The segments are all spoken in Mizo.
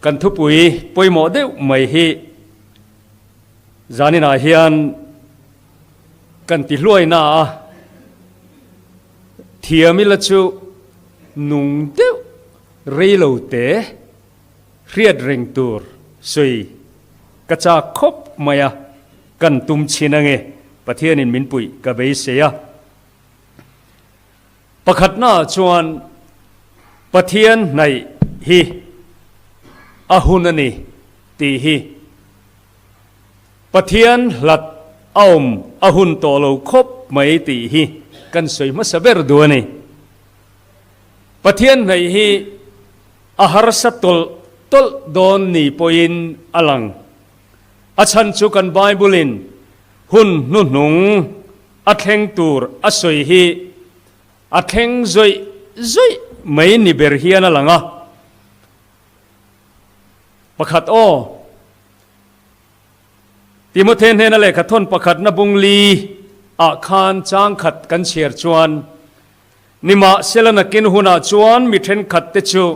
Kan thupui pawimawh deuh mai hi zaninah hian kan ti hluai na a, thiam ila chu nung deuh rei lo te hriat reng tur sawi ka chak khawp mai a, kan tum chhin ange Pathianin min puih ka beisei a. Pakhatnaah chuan Pathian hnaih hi a hun a ni tih hi Pathian hlat a awm a hun tawh lo khawp mai tih hi kan sawi hmasa ber duh a ni. Pathian hnaih hi a harsa tawlh tawlh dawn ni pawhin a lang. A chhan chu kan Bible-in hun hnuhnung A thleng tur a sawi hi a thleng zawih zawih mai ni ber hian a lang a. Pakhat aw, Timothe hnena lehkha thawn pakhatna bung li ah khan chang khat kan chhiar chuan, Nimahsela nakin hunah chuan mi thenkhat te chu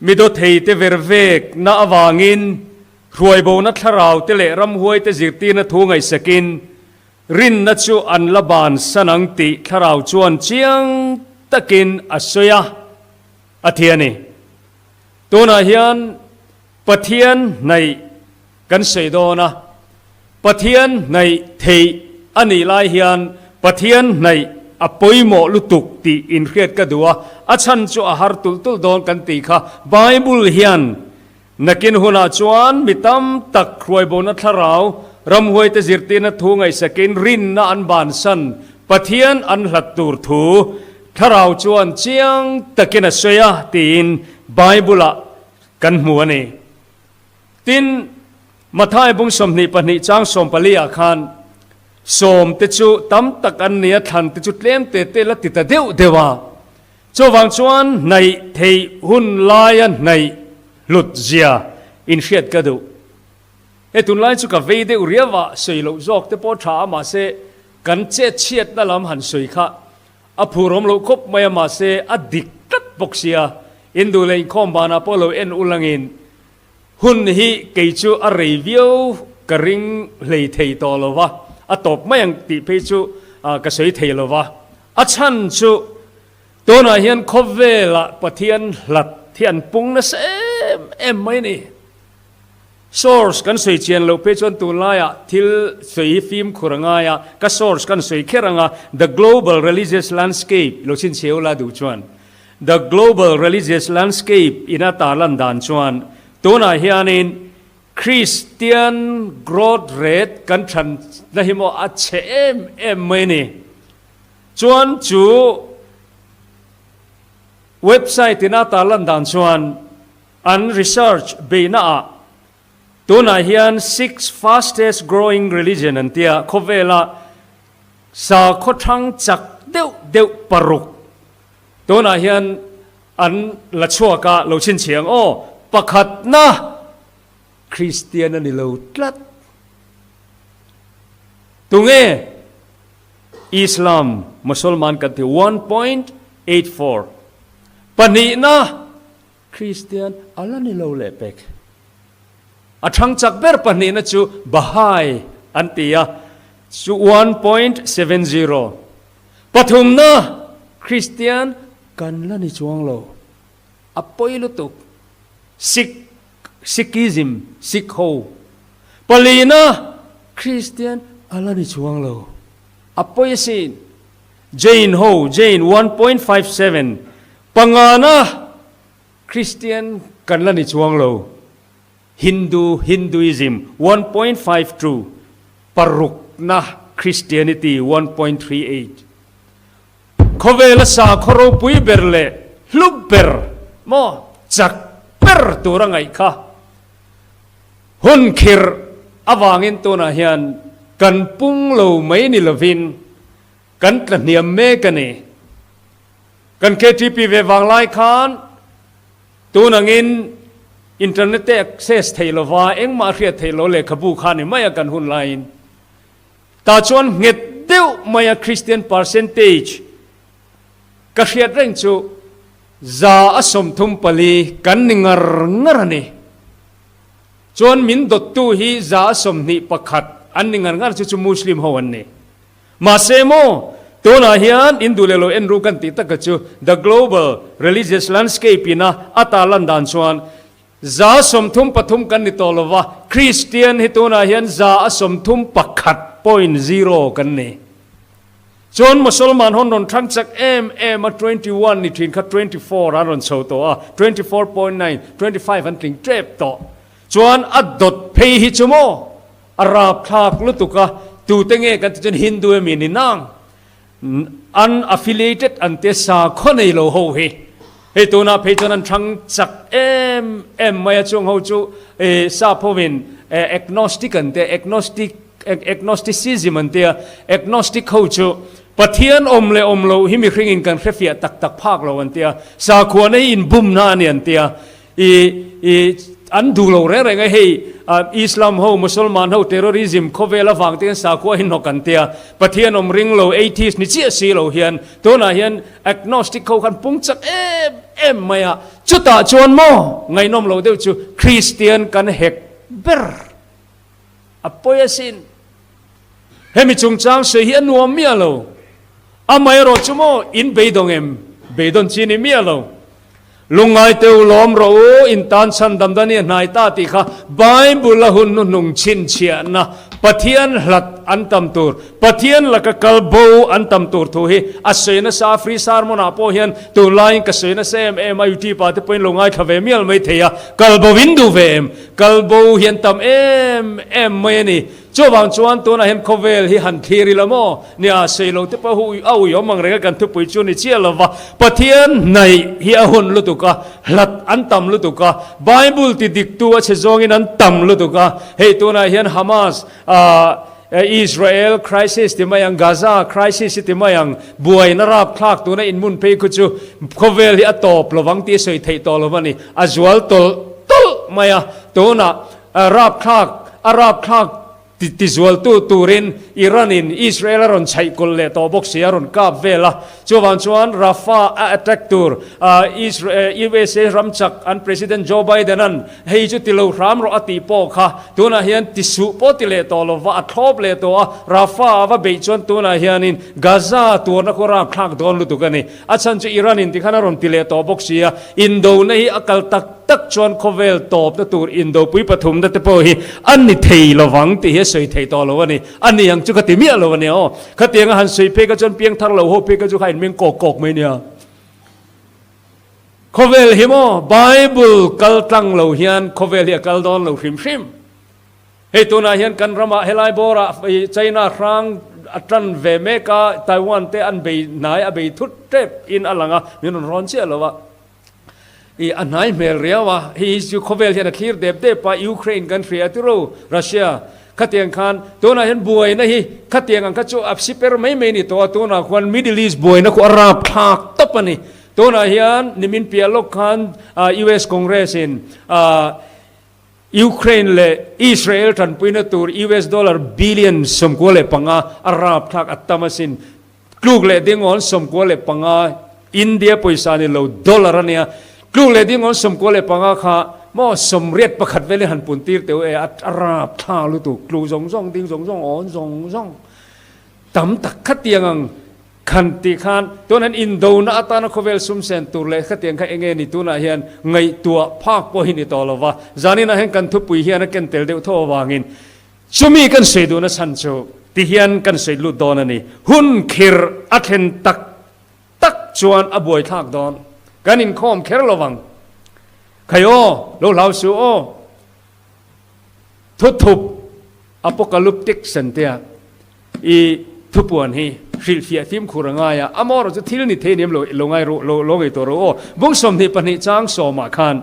mi dawthei te ver vek na avangin hruaibona thlarau te leh ramhuai te zirtirna thu ngaihsakin Rinna chu an la bansan ang tih thlarau chuan chiang takin a sawi a, a ti a ni. Tunah hian Pathian hnaih kan sawi dawn a, Pathian hnaih theih a nih lai hian Pathian hnaih a pawimawh lutuk tih inhriat ka duh a, a chhan chu a har tulh tulh dawn kan tih kha Bible hian Nakin hunah chuan mi tam tak hruaibona thlarau, ramhuaite zirtirna thu ngaihsakin rinna an bansan, Pathian an hlat tur thu thlarau chuan chiang takin a sawi a tiin Bible-ah kan hmu a ni. Tin, Matthai bung 22 chang 14 ah khan sawmte chu tam tak an ni a, thlante chu tlem te te la ti ta deuh deuh a. Chuvang chuan hnaih theih hun laia hnaih hlut zia inhriat ka duh. He tunlai chu ka vei deuh riau a, sawi loh zawk te pawh tha a, mahse kan chet chhiatna lam han sawi kha a phurawm loh khawp mai a, mahse a dik tlat bawk sia, in duh leh inkhawm banah pawh lo en ulangin hun hi kei chu a rei viau ka ring hlei thei tawh lo va, a tawp mai ang tih phei chu ka sawi thei lo va, a chhan chu Tunah hian khawvelah Pathian hlat hi an pung nasa em em mai a ni. Source kan sawi chian loh phei chuan tunlaiah thil sawi hi fimkhur a ngai a, ka source kan sawi kher ang a, The Global Religious Landscape lo chhinchhiau la duh chuan The Global Religious Landscape ina tarlan dan chuan tunah hianin Christian growth rate kan thanna hi maw a chhe em em mai a ni. Chuan chu website ina tarlan dan chuan an research beihna ah tunah hian six fastest growing religion an tia khawvela sakhaw thang chak deuh deuh paruk tunah hian an la chhuak a lo chhinchhiang aw pakhatna Kristian a ni lo tlat tunge Islam, Mosolman kan ti 1.84. Pahnihna, Kristian a la ni lo leh pek. A thang chak ber pahnihna chu Bahai an ti a, chu 1.70. Pathumna, Kristian kan la ni chuang lo. A pawi lutuk. Sikh, Sikhism, Sikh ho. Palina, Kristian a la ni chuang lo. A pawi asin. Jain ho, Jain 1.57. Pangana, Kristian kan la ni chuang lo. Hindu, Hinduism 1.52. Parukna, Christianity 1.38. Khawvela sakhaw ropui ber leh hlu ber maw chak ber tur a ngaih kha hun khirh avangin tunah hian kan pung lo mai ni lovin kan tla hniam mek a ni. Kan KTP ve vang lai khan tun angin internet te access theih lova engmah hriat theih lo lehkhabu kha ni mai a kan hun laiin. Tah chuan nghet deuh maia Kristian percentage ka hriat reng chu 134 kan ni ngar ngar a ni. Chuan min dawttu hi 21% an ni ngar ngar chu chu Muslim ho an ni. Mahse maw, tunah hian in duh leh lo en ru kan tih taka chu The Global Religious Landscape ina a tarlan dan chuan 33% kan ni tawh lova, Kristian hi tunah hian 31.0 kan ni. Chuan Mosolman hawn rawn thlang chak em em a, 21 ni thin kha 24 an rawn chho tawh a, 24.9, 25 an tling tep tawh. Chuan a dawt phei hi chu maw a rapthlak lutuk a, tute nge kan ti chuan Hindu emi ni nang, unaffiliated an tia sakhaw nei lo ho hi. Hei tunah phei chuan an thlang chak em em mai a, chung ho chu sap hovin agnostic an tia, agnostic Agnosticism an tia, agnostic ho chu Pathian awm leh awm loh hi mihringin kan hrefiah tak tak phak lo an tia, sakhuana hi inbumna a ni an tia, i i an duh lo reng reng a, hei Islam ho, Musalman ho terrorism khawvel avang te hian sakhua hi hnawk an tia, Pathian awm ring lo, atheist ni chiah si lo hian tunah hian agnostic ho khan pung chak em em mai a, chutah chuan maw ngaihnawm loh deuh chu Kristian kan hek ber. A pawi asin. Hemi chungchang sawi hi a nuam miah lo. Amaherawh chu maw in beidawng em? Beidawn chi ni miah lo. Lungngai teu lawm rawh u, in tan chhan damdan hi a hnai ta tih kha Bible a hun hnuhnung chhinchhiahna Pathian hlat an tam tur, Pathian laka kal bo an tam tur thu hi a sawi nasa a, free sermon ah pawh hian tunlaiin ka sawi nasa em em a, YouTube ah te pawhin lo ngaithla ve mial mai thei a, kal bo in duh ve em? Kal bo hi an tam em em mai a ni. Chuvang chuan tunah hian khawvel hi han thlir ila maw? Nia, sawi te pawh hu a ui awm ang reng a, kan thupui chu ni chiah lova. Pathian hnaih hi a hun lutuk a, hlat an tam lutuk a, Bible ti diktu a chhe zawngin an tam lutuk a. Hei tunah hian Hamas, Israel crisis ti mai ang, Gaza crisis hi ti mai ang, buaina rapthlak tuna inhmun phei khu chu khawvel hi a tawp lovang tih a sawi theih tawh lo a ni. A zual tawlh tawlh mai a, tunah rapthlak a rapthlak ti zualtu turin Iran in Israel a rawn chhaih kulh leh tawh bawk si a rawn kap vel a. Chuvang chuan Rafah a attack tur USA ram chak an President Joe Biden an Hei chu ti lo hram rawh a tih pawh kha tunah hian ti suh pawh ti leh tawh lo va, a thlawp leh tawh a, Rafah a va beih chuan tunah hianin Gaza tuarna khaw rapthlak dawn lutuk a ni. A chhan chu Iran in tikhan a rawn ti leh tawh bawk si a, indona hi a kal tak tak chuan khawvel tawpna tur indopui pathumna te pawh hi a ni thei lovang tih hi a sawi thei tawh lo a ni. A ni ang chu ka ti miah lo a nia aw. Khatianga han sawi phei kha chuan piangthar lo ho phei kha chu kha inmeng kawk kawk mai nia. Khawvel hi maw Bible kal tlang lo hian khawvel hi a kal dawn lo hrim hrim. Hei tunah hian kan ramah helai bawrah China hrang a tan ve mek a, Taiwan te an bei hnai a bei thut tep in a lang a, min rawn rawn chiah lo a. I a hnai hmel riau a, hei hi chu khawvel hian a thlir dep dep a, Ukraine kan hria tiro Russia khatiang khan tunah hian buaina hi khatiang ang kha chu a siper mai mai ni tawh a, tunah khuan Middle East buaina khu a rapthlak tawp a ni. Tunah hian nimin piah lawk khan US Congress in Ukraine leh Israel tanpuina tur US dollar billion 95 a rapthlak a tam asin. Tluk leh dingawn 95 India pawisa ni lo dollar a nia. Tluk leh dingawn 95 kha maw 81 velin han pun tir teuh e a rapthlak lutuk. Tlu zawng zawng ding zawng zawng awn zawng zawng tam tak khatiang ang Khan tih khan tun an indona atana khawvel sum sen tur leh khatiang kha enge ni tunah hian ngaihtuah phak pawh hi ni tawh lo va, zaninah hian kan thupui hian a ken tel deuh tho avangin chumi kan sawi duhna chhan chu ti hian kan sawi lut dawn a ni. Hun khir a thlen tak tak chuan a buaithlak dawn. Kan inkhawm kher lo vang. Khai aw, lo hlau suh aw. Thuthup apocalyptic sentea i thupuan hi hrilhfiah fimkhur a ngai a, amaherawh chu thil ni thei nem lo lo ngai ru lo lo ngei tawh rawh aw. Bung 22 chang sawmah khan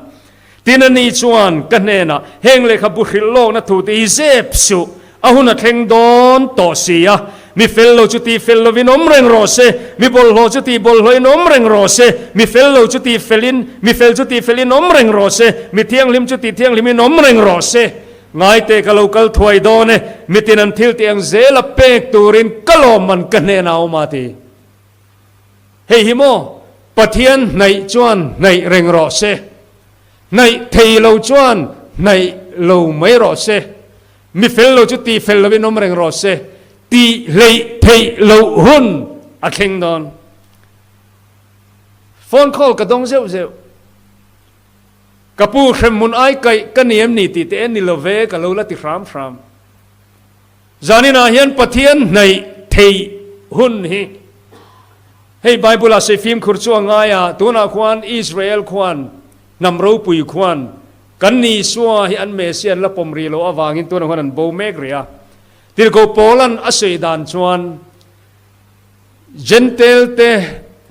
tin a ni chuan ka hnenah heng lehkhabu hrilh lawkna thu te hi zep suh a hun a thleng dawn tawh si a, Mi fel lo chu tih fel lovin awm reng rawh se, mi bawlhhlawh chu tih bawlhhlawhin awm reng rawh se, mi fel lo chu tih felin, mi fel chu tih felin awm reng rawh se, mi thianghlim chu tih thianghlimin awm reng rawh se. Ngaite ka lo kal thuai dawn e, mitin an thil tih ang zela pek turin ka lawmman ka hnenah awm a ti. Hei hi maw Pathian hnaih chuan hnaih reng rawh se, hnaih thei lo chuan hnaih. lo mai rawh se, mi fel lo chu tih fel lovin awm reng rawh se, tih hleih theih loh hun a thleng dawn. Phone call ka dawng zeuh zeuh. Ka pu hremhmun ai kaih ka ni em ni tih te en ni lo ve ka lo la ti hram hram. Zaninah hian Pathian hnaih theih hun hi hei Bible ah sawi fimkhur chu a ngai a, tunah khuan Israel khuan hnam ropui khuan kan Isua hi an Messiah an la pawm rih loh avangin tunah khuan an bo mek rih a. Tirhkoh Paula'n a sawi dan chuan Gentail te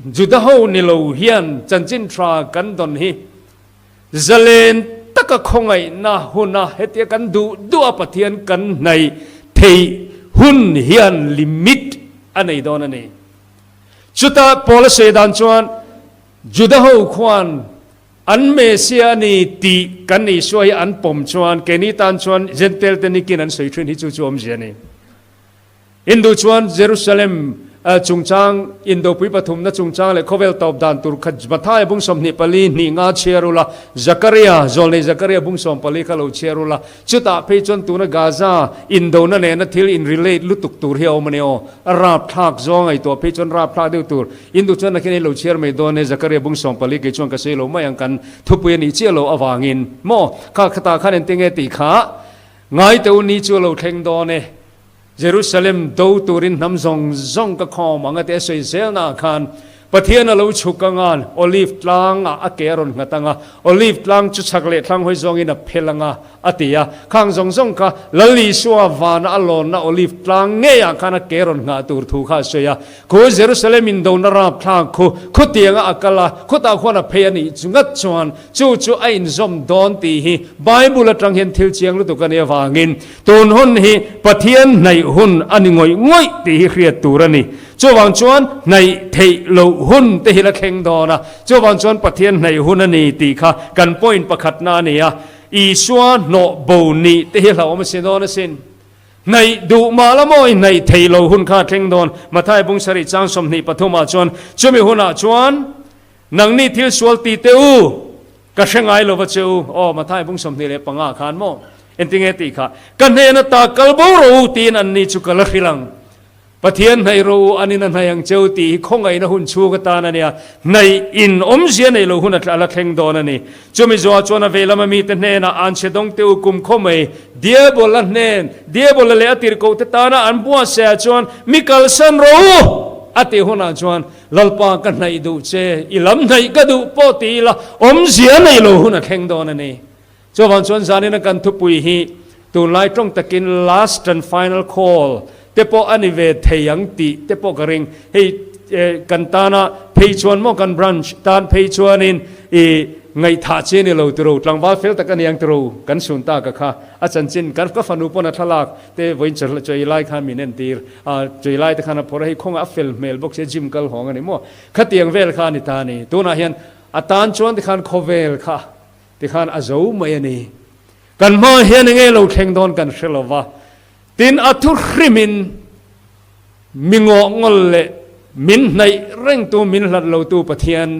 Juda ho ni lo hian chanchin tha kan dawn hi Zalen taka khawngaihna huna hetia kan duh duh a Pathian kan hnaih theih hun hian limit a nei dawn a ni. Chuta Paula sawi dan chuan Juda ho khuan an Messiah a ni tih kan Isua hi an pawm chuan keini tan chuan Jentail te nikin an sawi thin hi chu chu awmzia a ni. Hindu chuan Jerusalem chungchang, Indopui pathumna chungchang leh khawvel tawp dan tur kha Mathaia bung 24 hnih nga chhiar ula, Zakaria, zawlnei Zakaria bung 14 kha lo chhiar ula, chutah phei chuan tuna Gaza indona nena thil in relate lutuk tur hi a awm a ni aw. A rapthlak zawng ngaihtuah phei chuan rapthlak deuh tur. Hindu chuan nakin ei lo chhiar mai dawn e, Zakaria bung 14 kei chuan ka sawi lo mai ang kan thupui a nih chiah loh avangin maw kha khatah khan engtin nge tih kha ngai teh u ni chu a lo thleng dawn e. Jerusalem do turin hnam zawng zawng ka khawm ang a ti a sawi zelnaah khan Pathian a lo chhuk ang a, Olive tlangah a ke a rawn nghat ang a, Olive tlang chu chhak leh thlang hawi zawngin a phel ang a, a ti a. Khang zawng zawng kha Lal Isua vana a lawnna Olive tlang ngeiah khan a ke rawn nghah tur thu kha a sawi a. Khu Jerusalem indona rapthlak khu khutianga a kal a, khutah khuan a phei a nih ngat chuan chu chu a inzawm dawn tih hi Bible atang hian thil chiang lutuk a nih avangin Tun hun hi Pathian hnaih hun a ni ngawih ngawih tih hi hriat tur a ni. Chuvang chuan hnaih theih loh hun te hi la thleng dawn a, chuvang chuan Pathian hnaih hun a ni tih kha kan point pakhatna a ni a. Isua hnawh bo nih te hi hlauhawm a si dawn asin. Hnaih duh mah la maw i hnaih theih loh hun kha a thleng dawn. Matthai bung sarih chang 23 ah chuan chumi hunah chuan nangni thil sual ti teh u, Ka hre ngai lo va che u, aw Mathai bung 25 khan maw? Entinge tih kha, Ka hnen ata kal bo rawh u tiin anni chu ka la hrilh ang. Pathian hnaih rawh u, anin a hnaih ang che u tih hi khawngaihna hun chhung atan a nia, hnaih in awmzia neih loh hun a la thleng dawn a ni. Chumi zuah chuan a veilam a mite hnenah an chhe dawng teh u kum khaw mai, Diabola hnen, Diabola leh a tirhkohte tana an buatsaih ah chuan mi kalsan rawh u a tih hunah chuan Lalpa ka hnaih duh che, i lam hnaih ka duh pawh ti ila awmzia nei lo hun a thleng dawn a ni. Chuvang chuan zanina kan thupui hi tunlai tawng takin last and final call te pawh a ni ve thei ang tih te pawh ka ring. Hei kan tana phei chuan maw kan branch tan phei chuanin i ngaihthah chi a ni lo tiro, tlangval fel tak a ni ang tiro kan sun ta ka kha a chanchin kan ka fanu pawn a thlalak te vawiin chawih lai khan min entir. A chei lai te khan a phawrh a, hei khawnga a fel hmel bawk sia gym kal hawng a ni maw? Khatiang vel kha a ni ta a ni. Tunah hian a tan chuan tikhan khawvel kha tikhan a zo mai a ni. Kan hma hian enge lo thleng dawn kan hre lo va, tin a thu hrimin mi ngawh ngawl leh min hnaih rengtu min hlat lotu Pathian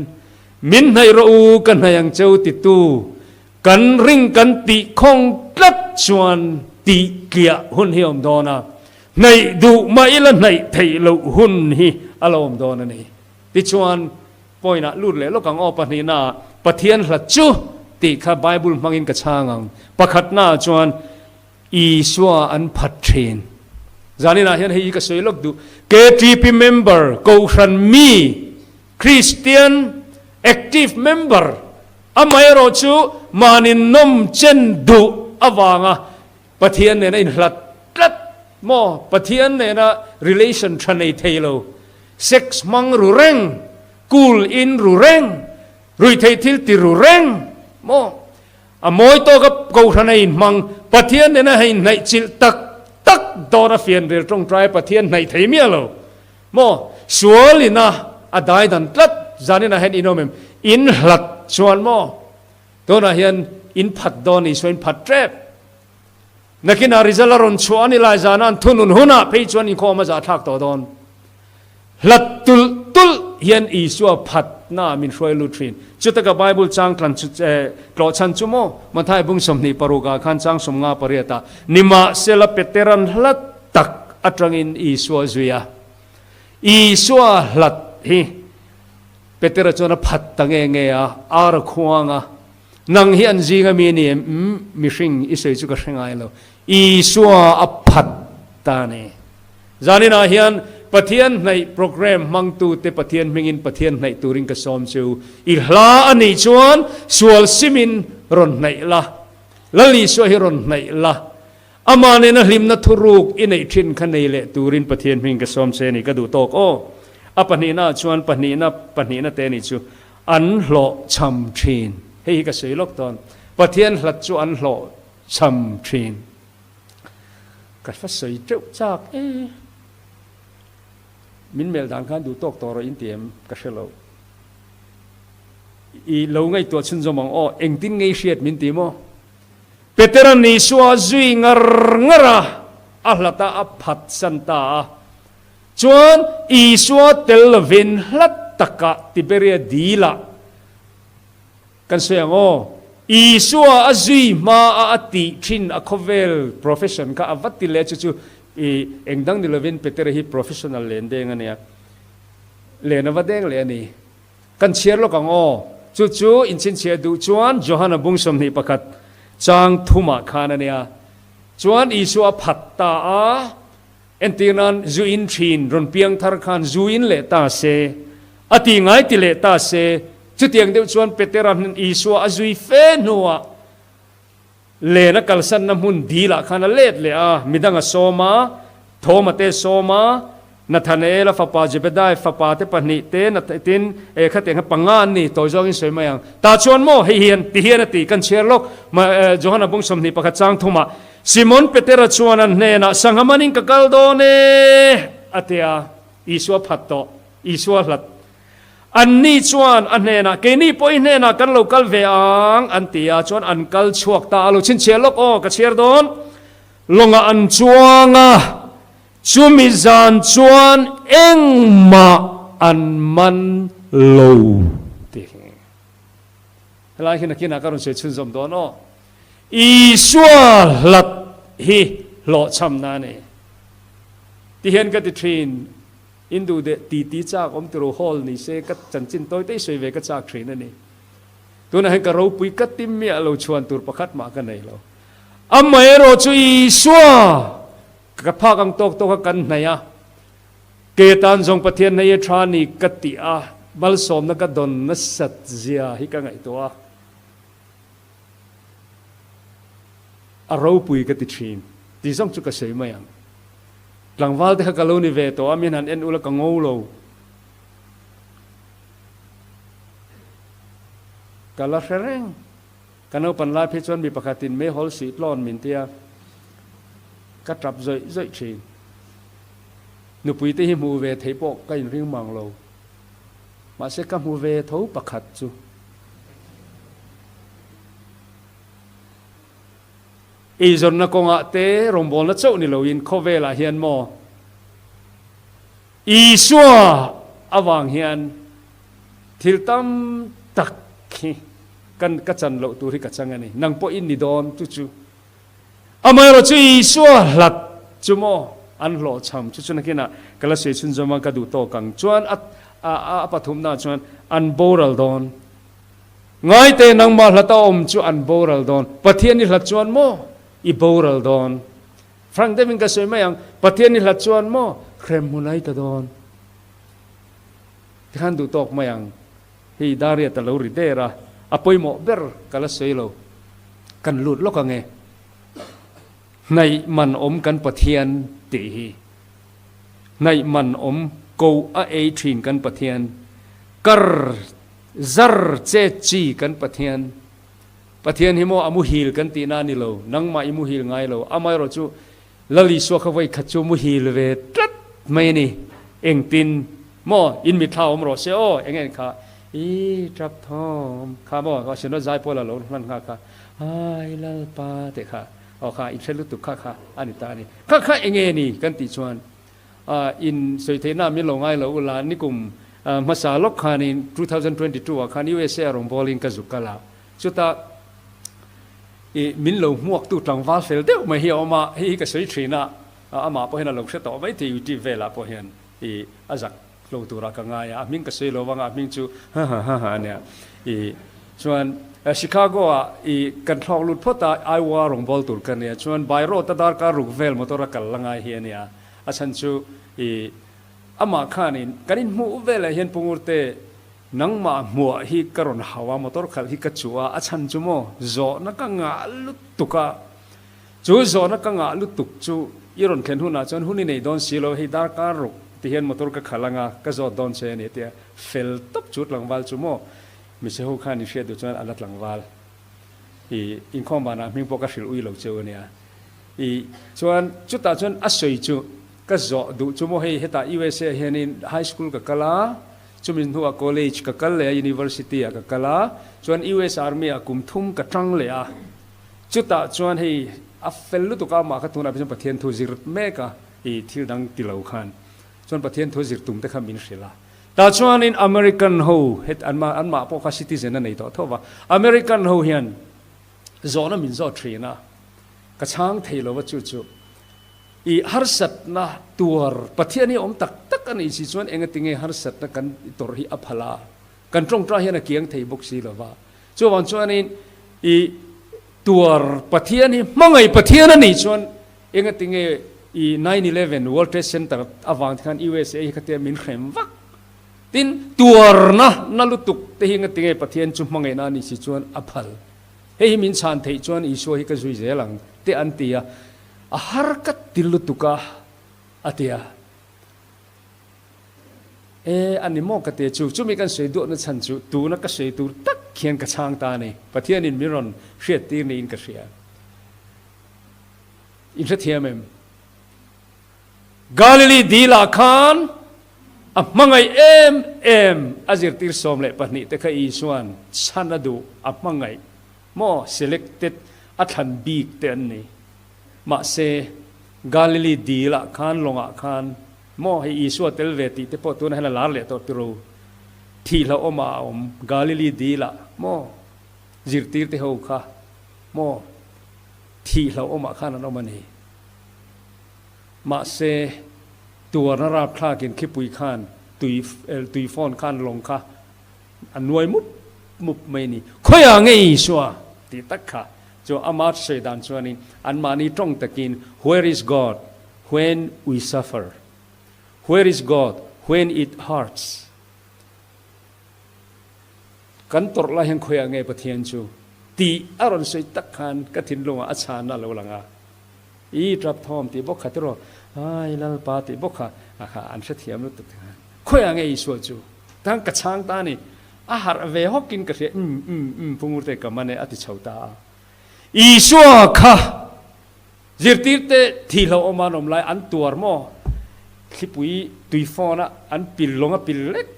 min hnaih rawh u ka hnaih ang cheu titu Kan ring kan tih khawng tlat chuan tih tliah hun hi a awm dawn a, hnaih duh mah ila hnaih theih loh hun hi a la awm dawn a ni. Tichuan, point ah lut leh lawk ang aw, pahnihna ah Pathian hla chu tih kha Bible hmangin ka chhang ang. Pakhatna ah chuan Isua an phat thin. Zaninah hian hei hi ka sawi lawk duh, KTP member, Kohhran mi, Kristian active member, Amaherawh chu mahni nawm chen duh avanga Pathian nena inhlat tlat maw? Pathian nena relation tha nei thei lo, sex hmang ru reng, cool in ru reng, ruihtheih thil ti ru reng maw? A mawi tawka kohhran a inhmang, Pathian nena hei inhnaih chilh tak tak dawn a fianril tawngtai Pathian hnaih thei miah lo. Maw? Sual ina a dai dan tlat zanin ah hian in awm em? In hlat chuan maw? Tunah hian in phat dawn Isua in phat tep. Nakinah result a rawn chhuah a ni lai zana an thunun hunah phei chuan inkhawm a zahthlak tawh dawn. Hlat tulh tulh hian Isua phat. phatna ah min hruai lut thin. Chutaka Bible chang tlan chu tlawh chhan chu maw? Matthai bung 26 ah khan chang 58 ah, Nimahsela Petera'n hlat tak atangin Isua zui a. Isua hlat hi Petera chuan a phat ta nge nge a, ar a khuang a, Nang hi an zing ami a ni em? Umm, mihring i sawi chu ka hre ngai lo. Isua a phat ta a ni. Zaninah hian Pathian hnaih program hmangtute Pathian hmingin Pathian hnaih turin ka sawm chu. I hla a nih chuan sual simin rawn hnaih la, Lal Isua hi rawn hnaih la, Amah nena hlimna thuruk i neih thin kha nei leh turin Pathian hming ka sawm che a ni ka duh tawk aw. A pahnihna ah chuan pahnihna pahnihna te nih chu an hlawh cham thin. Hei hi ka sawi lawk tawn. Pathian hlat chu an hlawh cham thin. Ka hla sawi teuh chak e. Min melh dan khan duh tawk tawh rawh in ti em ka hre lo. I lo ngaihtuah chhunzawm ang aw, engtin ngei hriat min ti maw? Petera'n Isua a zui ngar ngar a, a hlat a, a phatsan ta a. Chuan Isua tel lovin hlat takah Tiberia dilah kan sawi ang aw. Isua a zui hma a a tih thin a khawvel profession kha a va ti leh chu chu i eng dang ni lovin Petera hi professional len deng a nia. Len a va deng leh a ni. Kan chhiar lawk ang aw. Chu chu inchhinchhiah duh chuan Johana bung 21 chang thumah khan a nia. Chuan Isua a phat ta a. Entir nan zu in thin rawn piang thar khan zu in leh ta se, a ti ngai ti leh ta se, chutiang deuh chuan Petera hnen Isua a zui fe hnuah len a kalsanna hmun dilah khan a let leh a, midang a sawm a, Thoma te sawm a, Nathanaela fapa Zebedai fapa te pahnih te, tin, eh khatiang kha panga an ni, tawi zawngin sawi mai ang. Tah chuan maw hei hian ti hian a ti, kan chhiar lawk, Johana bung 21 chang thumah, Simon Petera chuan an hnenah, Sangha manin ka kal dawn e, a ti a. Isua phat tawh. Isua hlat. Anni chuan a hnenah, Keini pawh i hnenah kan lo kal ve ang, an ti a. Chuan an kal chhuak ta a. Lo chhinchhiah lawk aw, ka chhiar dawn. Lawngah an chuang a, chumi zan chuan engmah an man lo ti hi. Helai hi nakinah ka rawn sawi chhunzawm dawn aw. Isua hlat hi hlawhchhamna a ni. Ti hian ka ti thin, in duh deh ti ti chak awm tiro hall ni se ka chanchin tawi te i sawi ve ka chak thin a ni. Tunah hian ka ropui ka ti miah lo chhuan tur pakhat mah ka nei lo. Amaherawh chu Isua ka phak ang tawk tawk a kan hnaih a, Kei atan zawng Pathian hei a tha ni ka tih a, malsawmna ka dawn nasat zia hi ka ngaihtuah a. A ropui ka ti thin tih zawng chu ka sawi mai ang. Tlangval te kha ka lo ni ve tawh a, min han en ula ka ngo lo. Ka la hre reng. Ka naupan lai phei chuan mi pakhatin meihawl sih tlawn min tia ka tap zawih zawih thin. Nupui te hi hmuh ve theih pawh ka inring mang lo. Mahse ka hmu ve tho pakhat chu. Eizawnna kawngah te rawngbawlna chauh ni loin khawvelah hian maw Isua avang hian thil tam tak hi kan ka chan loh tur hi ka chang a ni. Nang pawh in ni dawn chu chu. Amaherawh chu Isua hlat chu maw an hlawhchham chu chu nakinah ka la sawi chhunzawm a ka duh tawk ang chuan a a pathumna chuan an boral dawn. Ngaite nangmah hlat a awm chu an boral dawn. Pathian i hlat chuan maw i boral dawn. Frank deuhin ka sawi mai ang, Pathian i hlat chuan maw hrem hmun ai ta dawn. Tikhan duh tawk mai ang. Hei Dariat a lo ri der a, a pawimawh ber ka la sawi lo. Kan lut lawk ang e. Hnaih man awm kan Pathian tih hi. Hnaih man awm ko a ei thin kan Pathian. Kar zar che chi kan Pathian. Pathian hi maw a muhil kan tihna a ni lo, nangmah i muhil ngai lo. Amaherawh chu Lal Isua kha vawi khat chu muhil ve tlat mai a ni. Engtin maw in mitthla awm rawh se aw, eng en kha i tap thawm kha maw Ruahsino zai pawl a lo hman nghal kha ai Lalpa tih kha aw kha in hre lutuk kha kha a ni ta a ni. Kha kha eng nge ni kan tih chuan in sawi theihna min lo ngai lo ula nikum. Hmasa lawk khanin 2022 ah khan USA a rawngbawlin ka zuk kal a, chutah i min lo hmuaktu tlangval fel deuh mai hi a awm a, hei hi ka sawi thin a, amah pawh hian a lo hre tawh mai thei YouTube velah pawh hian i a zak lo turah ka ngai a, a hming ka sawi lo vang a, a hming chu ha ha ha ha a nia. I chuan Chicago ah i kan thlawk lut phawt a, Iowa rawngbâwl tur ka nia, chuan by road a darkar ruk vel motor a kal la ngai hi a nia, a chhan chu i Amah khanin, Kan inhmuh veleh hian Pu Ngurte, nangmah hmuah hi ka rawn hau a, motor khalh hi ka chuh a, a chhan chu maw, zawhna ka ngah lutuk a, chu zawhna ka ngah lutuk chu i rawn thlen hunah chuan hun i nei dawn si lo, hei darkar ruk ti hian motor ka khalh anga, ka zawt dawn che a ni a ti a, fel tawp chu tlangval chu maw, Miche ho khan i hriat duh chuan a la tlangval, i inkhawm banah hming pawh ka hrilh ui lo cheu a nia, i chuan chutah chuan a sawi chu. Ka zawh duh chu maw hei hetah USA ah hianin high school ka kal a, chumi hnuah college ka kal leh a, university ah ka kal a, chuan US Army ah kum thum ka tang leh a, chutah chuan hei a fel lutuk a amah kha tunah phei chuan Pathian thu zir mek a, i thil dang ti lo khan chuan Pathian thu zir tum te kha min hrilh a. Tah chuanin American ho het an anmah pawh kha citizen a nei tawh tho va, American ho hian zawhna min zawt thin a, ka chhang thei lo va chu chu. I harsatna tuar Pathian hi a awm tak tak a nih si chuan engatinge harsatna kan tawrh hi a phal a, kan tawngtai hian a kiang thei bawk si lo va. Chuvang chuanin i tuar Pathian hi hmangaih Pathian a nih chuan engatinge i 9/11 World Trade Center avang te khan USA hi khatia min hrem vak. Tin, tuarna na lutuk te hi engatinge Pathian chu hmangaihna a nih si chuan a phal. Hei hi min chhan theih chuan Isua hi ka zui zel ang te an ti a. A har ka ti lutuk a, a ti a. E, a ni maw ka ti a, chu chumi kan sawi duahna chhan chu tuna ka sawi tur tak hian ka chhang ta a ni. Pathianin min rawn hriattir niin ka hria. In hrethiam em? Galilee dilah khan a hmangaih em em a zirtir 12 te kha Isua'n chhan a duh a hmangaih maw selected a thlan bik te an ni. Mahse, Galilee dil ah khan lawng ah khan maw hei Isua tel ve tih te pawh tunah hian a lar leh tawh tiro. Thih hlauhawm ah a awm Galilee dil ah maw zirtir te ho kha maw thih hlauhawm ah khan an awm a ni. Mahse, tuarna rapthlak in khipui khan tui tui fawn khan lawng kha A nuai mup mup mai a ni. Khawiah nge Isua? tih tak kha chu ama sawi dan chuanin anmahni tawng takin Where is God when we suffer? Where is God when it hurts? Kan tawrh lai hian khawiah nge Pathian chu? tih a rawn sawi tak khan ka thinlungah a chhanna a lo lang a. I tap thawm tih bawk kha tiraw? Ai Lalpa tih bawk kha a kha an hrethiam lutuk te khan. Khawiah nge Isua chu? Tang ka chhang ta a ni. A harh ve hawkin ka hria, umm umm umm Pu Ngurte ka man e a ti chho ta a. Isua kha zirtirte thihloh awm an awm lai an tuar maw? Thlipui tui phone a an pil lawng a pil lek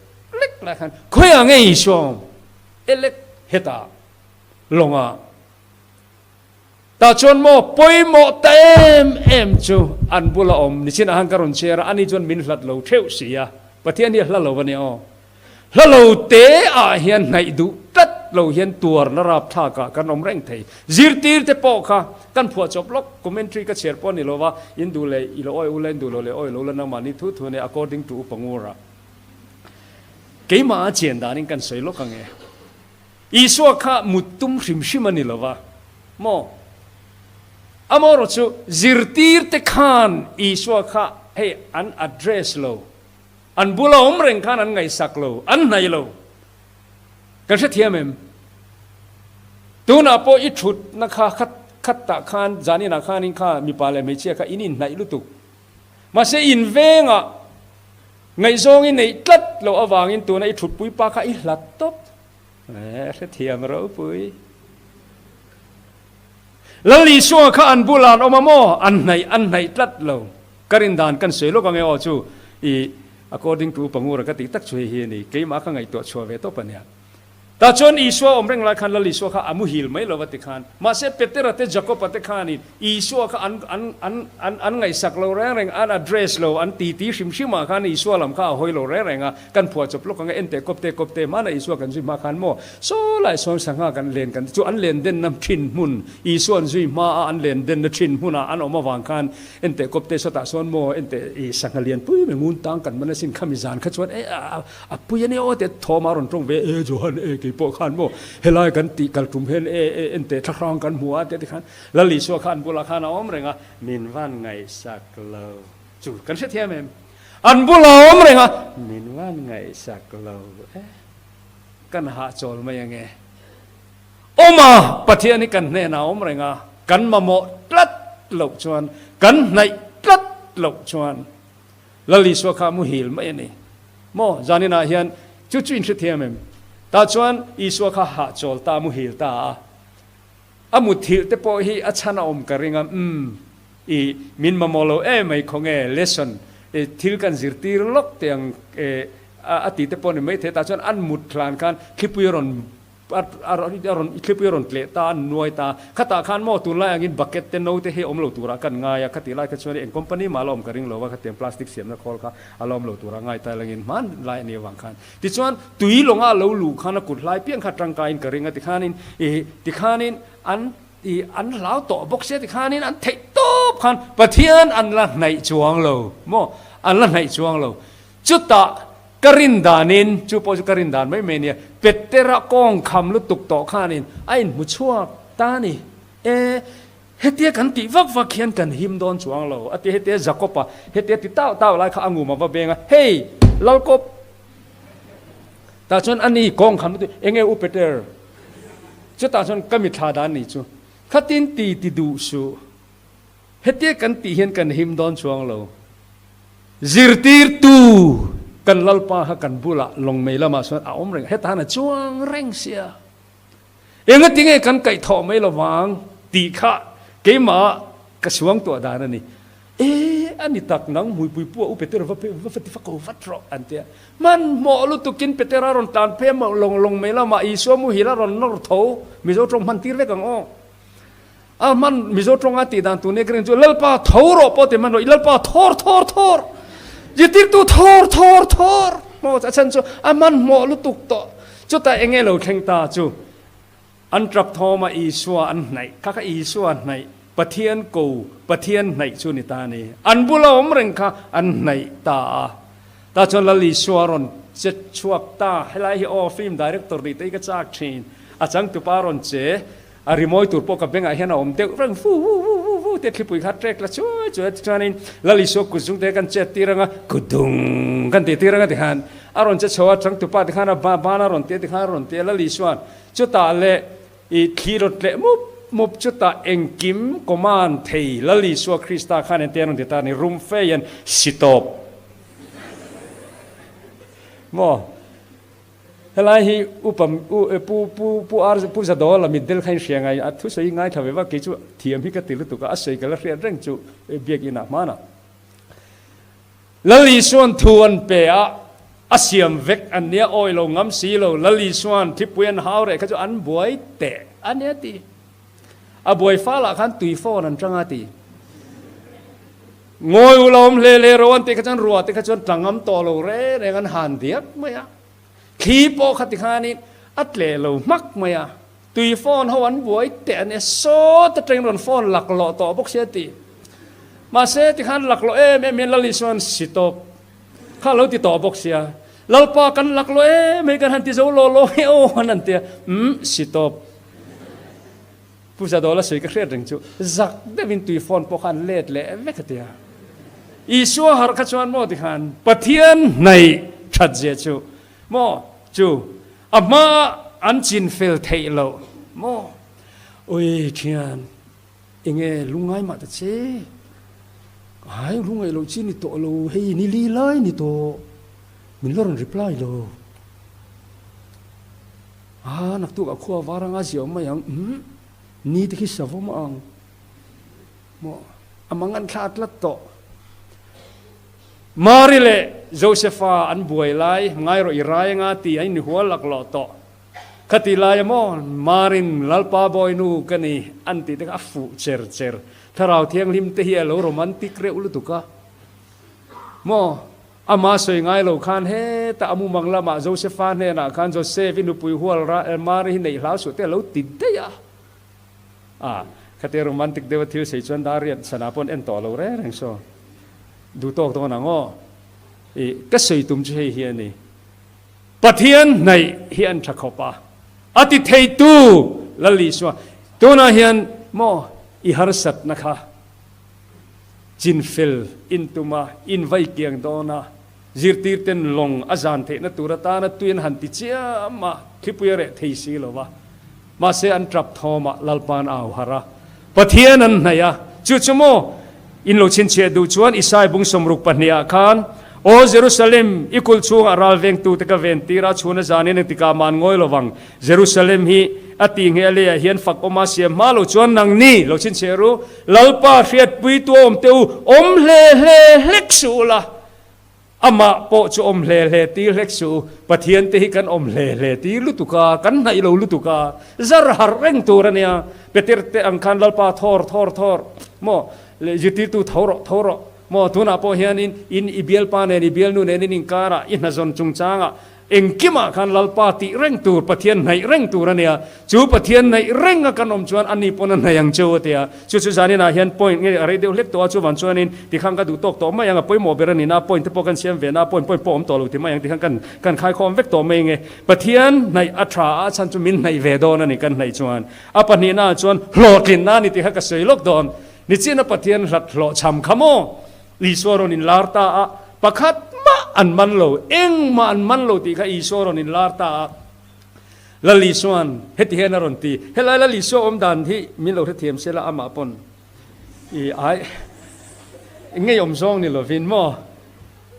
lek lai khan khawiah nge Isua awm? Elek hetah lawngah. Tah chuan maw pawimawh ta em em chu an bula awm nichin ah khan ka rawn chhiar a, ani chuan min hlat lo theuh si a, Pathian hi a hla lo a nia aw. Hla lo te ah hian hnaih duh tlat lo hian tuarna rapthlak ah kan awm reng thei. Zirtir te pawh kha kan phuah chawp lawk, commentary ka chhiar pawh a ni lo va, in duh leh i lo awi ula, in duh lo leh awi lo la nangmahni thu thu a nia according to Upa Ngura. Keimah a chian danin kan sawi lawk ang e. Isua kha mut tum hrim hrim a ni lo va maw? Amaherawh chu zirtirte khan Isua kha hei an address lo, an bula awm reng khan an ngaihsak lo, an hnaih lo. Kan hrethiam em? Tunah pawh i thutna kha khat khattah khan zaninah khanin kha mipa leh hmeichhia kha in inhnaih lutuk. Mahse invengah Ngaihzawng i neih tlat loh avangin tuna i thutpui pa kha i hlat tawp. Eh, hrethiam ropui. Lal Isua kha an bulah an awm a maw? An hnaih, an hnaih tlat lo. Ka rin dan kan sawi lawk ange aw chu i according to Upa Ngura ka tih tak chu hei hi a ni. Keimah ka ngaihtuah chhuah ve tawp a nia. Tah chuan Isua awm reng lai khan Lal Isua kha a muhil mai lo va ti khan. Mahse Petera te Jakoba te khanin Isua kha an an an an an ngaihsak lo reng reng, an address lo, an titi hrim hrim ah khan Isua lam kha a hawi lo reng reng a, kan phuah chawp lawk ang e, enteh kawp te kawp te hmana Isua kan zui hma khan maw saw lai sawn sangha kan len kan chu an len denna thin hmun Isua an zui hma a an len denna thin hmunah an awm avang khan enteh kawp te sawtah sawn maw enteh i sangha lian pui mai ngun tang kan man asin khami zan kha chuan e a A pui a nia aw teh thawm a rawn tawng ve e Johan e kei pawh khan maw helai kan tih kal tum hian e e en teh thlahrang kan hmu a teh tikhan Lal Isua kha an bulah khan a awm reng a min van ngaihsak lo chu kan hrethiam em an bulah a awm reng a min van ngaihsak lo e kan hahchawl mai ange awm a Pathian hi kan hnenah a awm reng a kan mamawh tlat loh chuan kan hnaih tlat loh chuan Lal Isua kha a muhil mai a ni. Maw, zaninah hian chu chu in hrethiam em? Tah chuan Isua kha hahchawl ta, a muhil ta a. A muthilh te pawh hi a chhan a awm ka ring a, umm, i min mamawh lo em mai khawnge lesson, i thil kan zirtir lawk teh ang e, a ti te pawh ni maithei. Tah chuan an mut hlan khan thlipui a rawn A rawn thlipui a rawn tleh ta, a nuai ta. Khatah khan maw tunlai angin bucket te no te hi awm lo turah kan ngai a, khatih lai kha chuan eng company mah la awm ka ring lo a, khatiang plastic siamna khawl kha a la awm lo turah ngai ta langin hmanlai a nih avang khan. Tichuan tui lawnga a lo luh khan a kut hlai piang kha tangkaiin ka ring a, tikhanin ih tikhanin an ih an hlau tawh bawk sia tikhanin an theih tawp khan Pathian an la hnaih chuang lo maw an la hnaih chuang lo. Chutah ka rin danin, chu pawh chu ka rin dan mai mai nia, Petera kawng kham lutuk tawh khanin a inhmu chhuak ta a ni. E, hetia kan tih vak vak hian kan him dawn chuang lo, a ti. Hetia Jakob-a hetia ti tau tau lai kha a ngum a va beng a, Hei, Lalkawp! Tah chuan a ni kawng kham lutuk, Enge u Peter? Chutah chuan ka mithla dan ni chu, Khatin ti ti duh suh. Hetia kan tih hian kan him dawn chuang lo. Zirtirtu kan Lalpa kha kan bulah lawngmei lamah chuan a awm reng, heta han a chuang reng sia. Engati nge kan kaihthawh mai lovang tih kha keimah ka suang tuah dan a ni. E, a ni tak nang hmuipui pua u Petera va va ti va ko vat rawh an ti a. Hmanhmawh lutukin Petera rawn tlan phei a lawngmei lamah Isua muhil a rawn nawr tho, Mizo tawng hman tir vek ang aw. A hman Mizo tawnga tih dan tur nia ka ring chu Lalpa tho rawh pawh ti hman rawh i Lalpa thawr thawr thawr zirtirtu thawr thawr thawr maw a chhan chu a hmanhmawh lutuk tawh chutah eng nge lo thleng ta chu an tap thawm a Isua an hnaih kha kha Isua hnaih Pathian ko Pathian hnaih chu ni ta a ni an bula awm reng kha an hnaih ta a tah chuan Lal Isua rawn che chhuak ta helai hi aw film director nih te hi ka chak thin a changtupa rawn che A rimawi tur pawh ka bengah hian a awm deuh reng fu fu fu fu fu tia thlipui kha trek la chuai chuai a tichuanin Lal Isua kut zung te kan chet tir anga kut dung kan tih tir anga tikhan a rawn che chho a changtupa tikhan a ban a rawn tia tikhan a rawn tia Lal Isua'n chutah leh i thli rawn tleh mup mup chutah engkim command thei Lal Isua Krista khan engtia rawn ti ta ni rum fe hian si tawp maw. Helai hi upa pu pu pu ar pu Zadawla mitdel kha in hria ngai a thusawi hi ngaithla ve vak kei chu thiam hi ka ti lutuk a a sawi ka la hriat reng chu biakinn ah hmanah Lal Isuan thu an pe a a siam vek an nia awi lo ngam si lo Lal Isuan thipui an hau reh kha chu an buai teh a nia ti a buai fal ah khan tui phone an tang a ti. Ngawi u lo awm hle hle ro an tih kha chuan ruah te kha chuan tla ngam tawh lo reng reng an han diak mai a. Thli pawh kha tikhanin a tleh lo hmak mai a. Tui phone ho an buai teh a nia sawt atangin rawn phone laklawh tawh bawk sia ti. Mahse tikhan laklawh em em hian Lal Isuan si tawp kha a lo ti tawh bawk sia. Lalpa kan laklawh em hei kan han ti zo law law nge aw an han ti a, umm si tawp. Pu Zadawla sawi ka hriat reng chu zak deuhin tui phone pawh kha an let leh vek a tia. Isua harh kha chuan maw tikhan Pathian hnaih that zia chu maw chu a hma an chin fel theih loh maw ui thian enge lungngai mah ta che ai lungngaih loh chi ni tawh lo hei ni li lai ni tawh min la rawn reply lo. A, naktuk a khua var anga ziah awm mai ang, umm, ni te khi savawm ang maw, a mang an thla tlat tawh. Mari leh Josepha an buai lai, ngai rawh i rai anga ti a inhual laklawh tawh. Khati laia maw Marin Lalpa Bawinu ka ni an tih te kha a fuh cher cher. Thlarau Thianghlim te hi a lo romantic reuh lutuk a maw? Ama sawi ngai lo khan hetah a mumang lamah Josefa hnenah khan Joseph i nupui hual Mari hi neih hlau suh te a lo ti daih a. A, khatia romantic deuha thil sawi chuan dar riat sana pawn en tawh lo reng reng saw. Duh tawk dawn ang aw. I, ka sawi tum chu hei hi a ni. Pathian hnaih hi an tha khawp a, a ti theitu Lal Isua tunah hian maw i harsatna kha chinfel in tum a, in vai kiang dawn a, zirtirten lawng a zan theihna tur atana tui an han ti chiam a, thlipui a reh thei si lo va, mahse an tap thawm ah Lalpa'n a au harh a, Pathian an hnaih a, chu chu maw in lo chhinchhiah duh chuan Isai bung 62 ah khan, Aw Jerusalem, i kulh chhungah ral vengtute ka ven tir a, chhuna zanin engtikah mah an ngawi lo vang. Jerusalem hi a tih ngheh leiah hian fak awma siam hma lo chuan nangni lo chhinchhiah ru, Lalpa hriatpuitu a awm teh u, awm hle hle hlek suh ula. Amah pawh chu awm hle hle tir hlek suh u, Pathian te hi kan awm hle hle tir lutuk a, kan hnaih lo lutuk a, zar harh reng tur a nia. Peter te ang khan Lalpa thawr thawr thawr maw leh zirtirtu tho rawh tho rawh maw tunah pawh hianin in i bialpa nen i bialnu nen in inkarah i hnazawn chungchangah Engkimah khan Lalpa tih reng tur, Pathian hnaih reng tur a nia. Chu Pathian hnaih renga kan awm chuan ani pawn a hnaih ang cheu a ti a. Chu chu zaninah hian point nge a rei deuh hlek tawh a, chuvan chuanin tikhan ka duh tawk tawh mai ang, a pawimawh ber a ni na, point te pawh kan siam ve na, point point pawh awm tawh lo ti mai ang tikhan kan kan khaikhawm vek tawh mai nge. Pathian hnaih a tha a, a chhan chu min hnaih ve dawn a ni kan hnaih chuan. A pahnihnaah chuan hlawhtlinna a ni tih kha ka sawi lawk dawn. Nichina Pathian hlat hlawhchham kha maw? Isua rawn inlar ta a, pakhat mah an man lo, engmah an man lo tih kha Isua rawn inlar ta a. Lal Isua'n heti hian a rawn ti, Helai Lal Isua awm dan hi min lo hrethiam se la amah pawn i ai ngeiawm zawng ni lovin maw?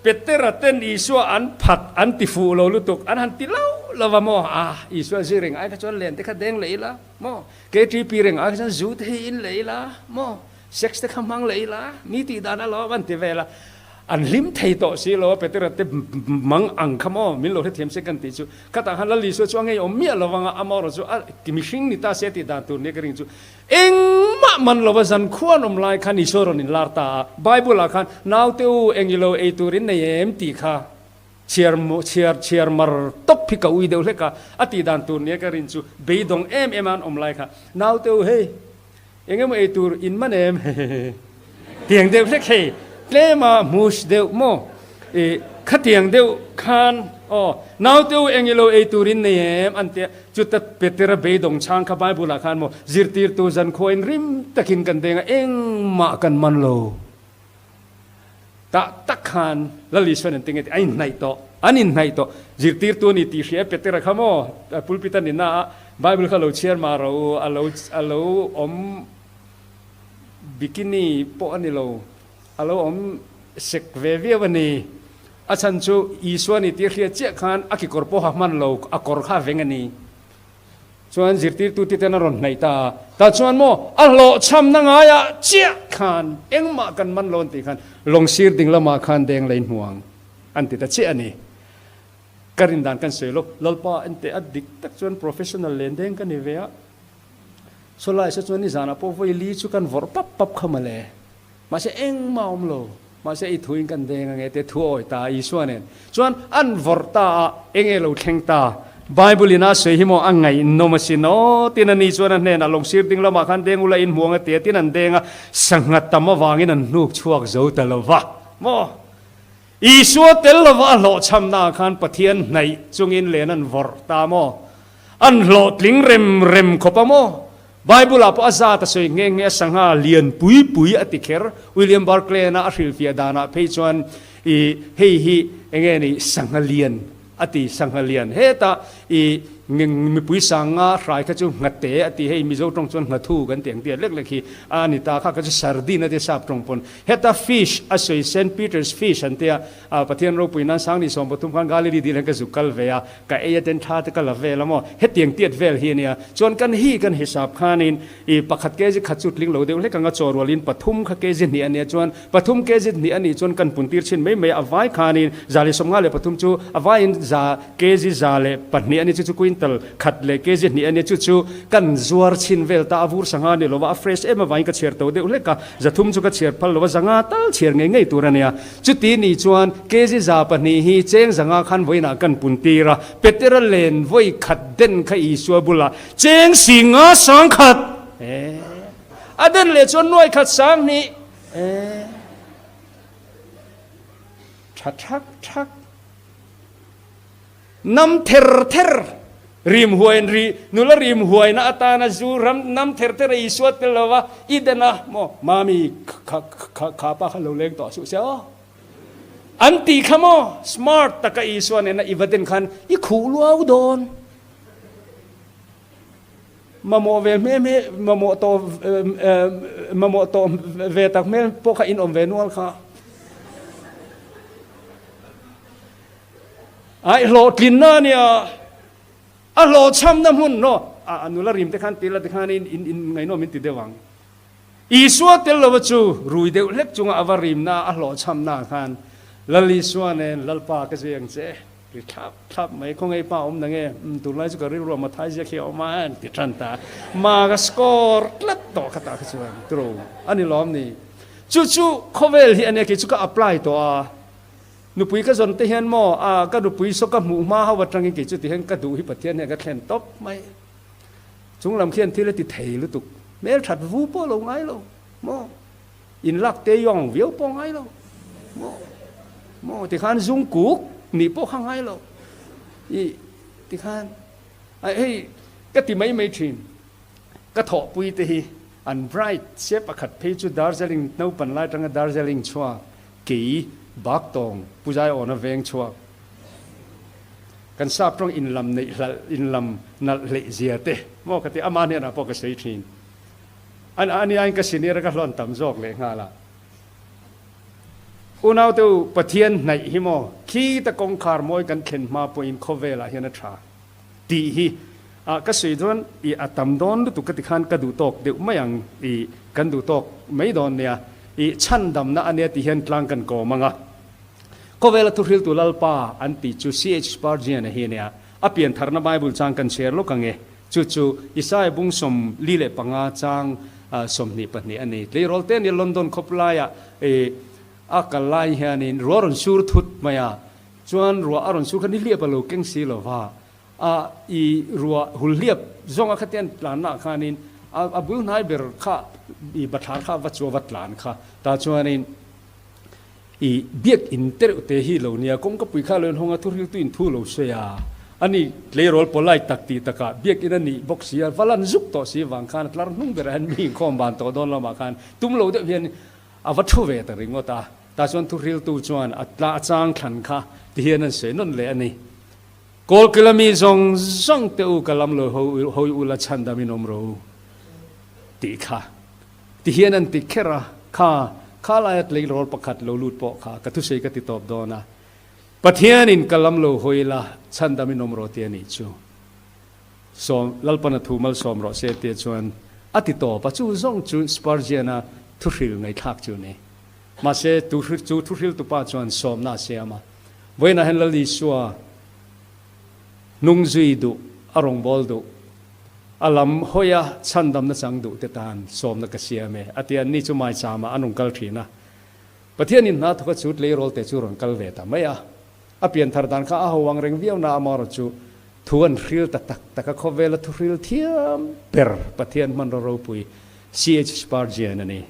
Petera ten Isua an phat an ti fuh lo lutuk, an han ti lo lo va maw? Ah, Isua zir reng ai kha chuan len te kha deng leh ila maw? KTP reng ai kha chuan zu te hi in leh ila maw? Sex te kha hmang leh ila, mi tih dan a lawm an ti vel a, an hlim thei tawh si lo a, Petera te mang ang kha maw min lo hrethiam se kan tih chu, khatah khan Lal Isua chu a ngeiawm miah lo vang a, amaherawh chu a mihring ni ta se tih dan tur nia ka ring chu, engmah man lova zan khuan awm lai khan Isua rawn inlar ta a, Bible ah khan naute u eng ilo ei tur in nei em tih kha chhiar chhiar chhiar mar tawp hi ka ui deuh hlek a, a tih dan tur nia ka rin chu beidawng em em a an awm lai kha, naute u hei. Eng emaw ei tur in man em? Tiang deuh hlek hei, tlema hmus deuh maw? I khatiang deuh khan aw, naute u eng ilo ei tur in nei em? An tia, chuta Petera beidawng chhang kha Bible ah khan maw zirtirtu zankhua in rim takin kan deng a, engmah kan man lo. Tah tak khan Lal Isuan an ti nge tih a inhnaih tawh, an inhnaih tawh. Zirtirtu a ni tih hria Petera kha maw pulpit a ni na a, Bible kha lo chhiar mah rawh u, a lo a lo awm bikini pawh a ni lo, a lo awm sek ve viau a ni. A chhan chu Isua ni tih hria chiah khan a kekawr pawh ha hman lo, a kawr kha a veng a ni. Chuan zirtirtu te ten a rawn hnaih ta a, tah chuan maw a hlawhchhamna ngaiah chiah khan engmah kan man lo an tih khan lawng sir ding lamah khan deng lei hmuang an ti ta chiah a ni. Ka rin dan kan sawi lo, Lalpa ente a dik tak chuan professional len deng ka ni ve a, sawlai se chuan nizanah pawh vawi li chu kan vawrh pap pap kha mawle, mahse engmah a awm lo, mahse i thuin kan deng ange te thu a awi ta a Isua nen chuan an vawrh ta a, enge lo thleng ta? Bible in a sawi hi maw a ngaihnawm asin aw tin a ni chuan a hnenah lawng sir ding lamah khan deng ula in hmuh ang a ti a tin an deng a, sangha tam avangin an hnuk chhuak zo ta lo va maw? Isua tel lova a hlawhchhamna ah khan Pathian hnaih chungin len an vawrh ta maw? An hlawhtling rem rem khawp a maw? Bible ah pawh a zat a sawi nghe nghe a sangha lian pui pui a ti kher. William Barclay-a a hrilhfiah danah phei chuan i hei hi enge ni sangha lian a ti, sangha lian hetah i mipui sanga hrai kha chu nghate a ti, hei Mizo tawng chuan nghathu kan ti ang tih a lek lek hi a ni ta, kha kha chu sardine a ti sap tawng pawn. Heta fish a sawi Saint Peter's fish an tia, Pathian ropui nan Sangni 13 khan Galilee dil hian ka zuk kal ve a, ka ei a ten tha te ka la vel a maw, hetiang tiat vel hi a nia. Chuan kan hi kan hisap khanin i pakhat kg khat chu tling lo deuh hlek anga chaw rualin pathum kha kg hnih a nia, chuan pathum kg hnih a nih chuan kan pun tir chhin mai mai a, a vai khanin 153 chu a vaiin za kg 102 a ni chu chu quintal. quintal khat leh kg hnih a nia, chu chu kan zuar chhin vel ta a, vur sangha a ni lo va, a fresh em avangin ka chhiar to deuh hlek a, 300 chu ka chhiar phal lo va, 500 tal chhiar ngei ngei tur a nia. Chuti ni chuan kg 200 hi cheng 500 khan vawiinah kan pun tir a, Petera len vawi khat den kha Isua bulah cheng singa 10,000 e a den leh chuan nuai khat 2000 e tha thak thak. Nam ther ther rim huain ri nula rim huaina atana zu ram nam ther ther a Isua tel lo va, i den a maw mami kha kha kha pa kha lo leng tawh suh se aw an tih kha maw smart taka Isua nena i va den khan i khuh luau dawn mamawh ve hme hme mamawh tawh mamawh tawh ve tak hmel pawh kha in awm ve nual kha. Ai hlawhtlinna a nia, a hlawhchhamna hmun no a nula rim te khan tel a tikhan in in in ngaihnawm in ti deuh ang. Isua tel lova chu rui deuh hlek chunga a va rimna a hlawhchhamna ah khan Lal Isua nen Lalpa ka zui ang che ri thlap thlap mai khawngaih pa awm na nge umm tunlai chu ka rilru a Mathai ziak hi a awm a an ti tan ta ma ka score tlat tawh kha tah kha chuan turo a ni lawm ni chu chu khawvel hi a nia kei chu ka apply tawh a. Nupui ka zawn te hian maw, a ka nupui saw ka hmuh hma ho atangin kei chu ti hian ka duh hi Pathian hian ka thlen tawp mai. Chung lam khian thil a ti thei lutuk. Hmel that vu pawh lo ngai lo maw, in lak te yawng viau pawh ngai lo maw, maw tikhan zung kuk nih pawh kha ngai lo. I tikhan ai hei ka ti mai mai thin. Ka thawhpui te hi an bright sia pakhat phei chu Darjeeling naupan lai atanga Darjeeling chhuak Kei bak tawng Pu Zaiawna veng chhuak kan sap tawng inlam neih hlalh inlam nalh hleih zia te maw ka ti ama hnenah pawh ka sawi thin. An ani aiin ka senior a ka hlawn tam zawk leh nghal a. Unau te u Pathian hnaih hi maw khita kawngkhar mawi kan thlen hma pawhin khawvelah hian a tha tih hi a ka sawi dawn i a tam dawn lutuk ka ti khan ka duh tawk deuh mai ang i kan duh tawk mai dawn nia i chhandamna a nia tih hian tlang kan kawm ang a. Khawvela thuhriltu Lalpa an tih chu CH Spurgeon a hi nia a piantharna Bible chang kan chhiar lawk ang e. Chu chu Isaiah bung 45 chang 22 a ni. Tleirawl te nia London khawplaiah i a kal lai hianin ruah rawn sur thut mai a chuan ruah a rawn sur kha nihliap a lo keng si lo va. A i ruah hul hliap zawng a khatian tlanna ah khanin a a bul hnai ber kha i bathlar kha va chu a va tlan kha ta chuanin i biak in te reuh te hi lo nia kawngkapui kha lo inhawng a thuhriltu in thu lo sawi a ani tleirawl polite tak tih takah biak in a nih bawk si a va lan zuk tawh si vang khan a tlar hnung berah hian mi inkhawm van tawh dawn lamah khan tum lo deuh hian a va thu ve ta ringawt a tah chuan thuhriltu chuan a tla a chang thlan kha ti hian an sawi nawn leh a ni. Kawlkil a mi zawng zawng te u ka lam lo hawi u la chhandam in awm rawh u tih kha ti hian an ti kher a, kha kha laia tleirawl pakhat lo lut pawh kha ka thusawi ka ti tawp dawn a, Pathian in ka lam lo hawi la chhandam in awm rawh ti a nih chu sawm Lalpana thu malsawm rawh se tia chuan a ti tawp a, chu zawng chu Spurgeon-a thuhril ngaihthlak chu ni. Mahse chu thuhriltupa chuan sawmna a siam a. Vawiinah hian Lal Isua hnung zui duh, a rawngbâwl duh, a lam hawia chhandamna chang duh te tân sawmna ka siam e, a ti a. Ni chu maichâmah an rawn kal ṭhîn a. Pathianin hna thawka chu tleirawl te chu rawn kal ve ta mai a. A pianthar dan kha a ho ang reng viau na amaherawh chu thu an hril ta tak tak a, khawvela thu hril thiam ber Pathian hmanraw ropui CH Spurgeon a ni.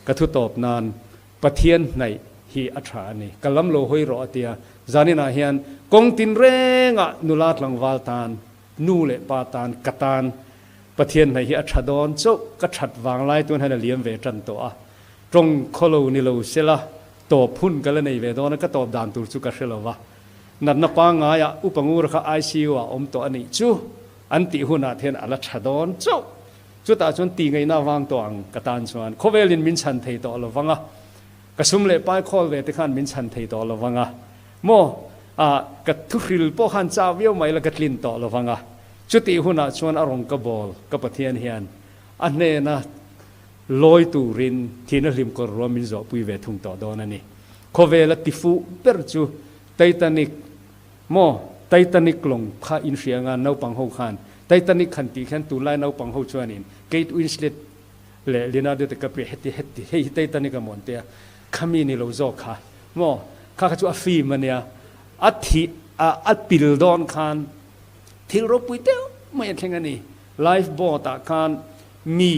Ka thu tawp nan Pathian hnaih hi a tha a ni. Ka lam lo hawi rawh a tia. Zaninah hian kawng tin rengah nula tlangval tan, nu leh pa tan, ka tan Pathian hnaih hi a tha dawn chauh. Ka that vang lai tun hian a liam ve tan tawh a. Tawng khawlo ni lo sela tawp hun ka la nei ve dawn a, ka tawp dan tur chu ka hre lo va. Natna pangngaiah upa ngur kha ICU ah awm tawh a nih chu an tih hunah te hian a la tha dawn chauh. Chutah chuan ti ngaihna vang tawh ang ka tan chuan khawvelin min chhan thei tawh lo vang a, ka sum leh pai khawl ve te khan min chhan thei tawh lo vang a, maw ah ka thuhril pawh khan chau viau mai la ka tlin tawh lo vang a, chutih hunah chuan a rawn ka bawl ka Pathian hian a hnena lawi turin thihna hlim kawr ruam min zawhpui ve thung tawh dawn a ni. Khawvela tifuh ber chu Titanic maw? Titanic lawng kha in hria anga naupang ho khan Titanic han tih khian tunlai naupang ho chuanin Kate Winslet leh Leonardo DiCaprio heti heti hei hi Titanic a mawn tia khami ni lo zawk kha maw kha kha chu a film ania a thih a a pil dawn khan thil ropui deuh mai a thleng a ni. Life boat ah khan mi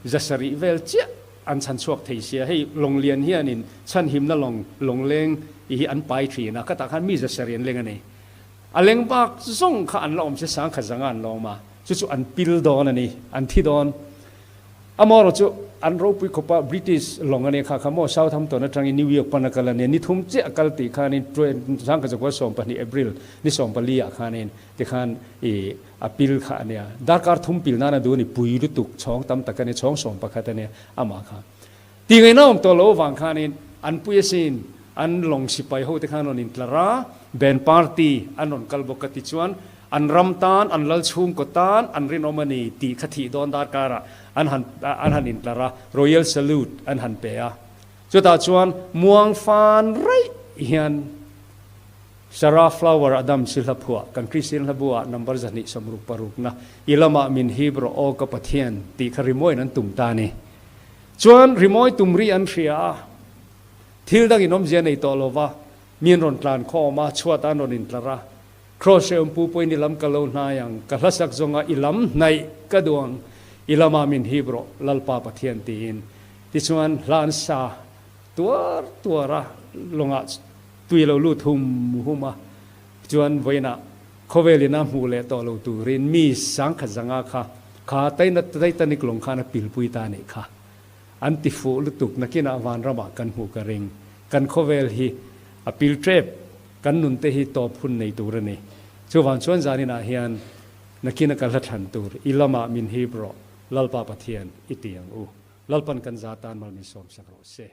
zasarih vel chiah an chhan chhuak thei sia, hei Lawnglian hianin chhanhimna lawng lawngleng i hi an pai thin a, khatah khan mi zasarih an leng a ni. A leng bak zawng kha an la awm se sangkhat zanga an la awm a, chu chu an pil dawn a ni, an thi dawn. Amaherawh chu an ropui khawpa British lawng a nia kha kha maw Southampton atangin New York pan a kal a nia, ni thum chiah a kal tih khanin sangkhat zakua 12 April ni 14 ah khanin tikhan i A pil kha a nia. Darkar thum pil nana duh a ni, pui lutuk, chhawng tam tak a nia, chhawng 11 a nia, amah kha. Tih ngaihna awm tawh lo avang khanin an pui asin, an lawng sipai ho te khan rawn intlar a, band party an rawn kal bawk a tichuan an ram tan, an lal chhungkaw tan an rinawm a ni tih kha thih dawn darkarah an han an han intlar a, Royal Salute an han pe a. Chutah chuan muang fan raih hian Sarah Flower Adams hi hla phuah kan Kristian hla bu ah number 266 na i lamah min hip rawh aw ka Pathian tih kha rimawiin an tum ta a ni. Chuan rimawi tum ri an hria a, thil dang in awmzia nei tawh lo va, mi an rawn tlan khawm a, chhuat ah an rawn intlar a, Kraws hrehawm pu pawhin i lam ka lo hnai ang, ka hla sak zawnga i lam hnaih ka duh ang, i lamah min hip rawh Lalpa Pathian tiin. Tichuan hla an sa tuar tuar a, lawngah Tui lo lut hum hum a, chuan vawiinah khawvel ina hmuh leh tawh lo turin mi sangkhat zanga kha kha Titanic lawng khan a pilpui ta anih kha. An ti fuh lutuk nakinah vanramah kan hmuh ka ring. Kan khawvel hi a pil tep, kan nunte hi tawp hun nei tur a ni. Chuvang chuan zaninah hian nakina ka hla thlan tur i lamah min hip rawh, Lalpa Pathian i ti ang u. Lalpan kan za tan mal min sawmsak rawh se.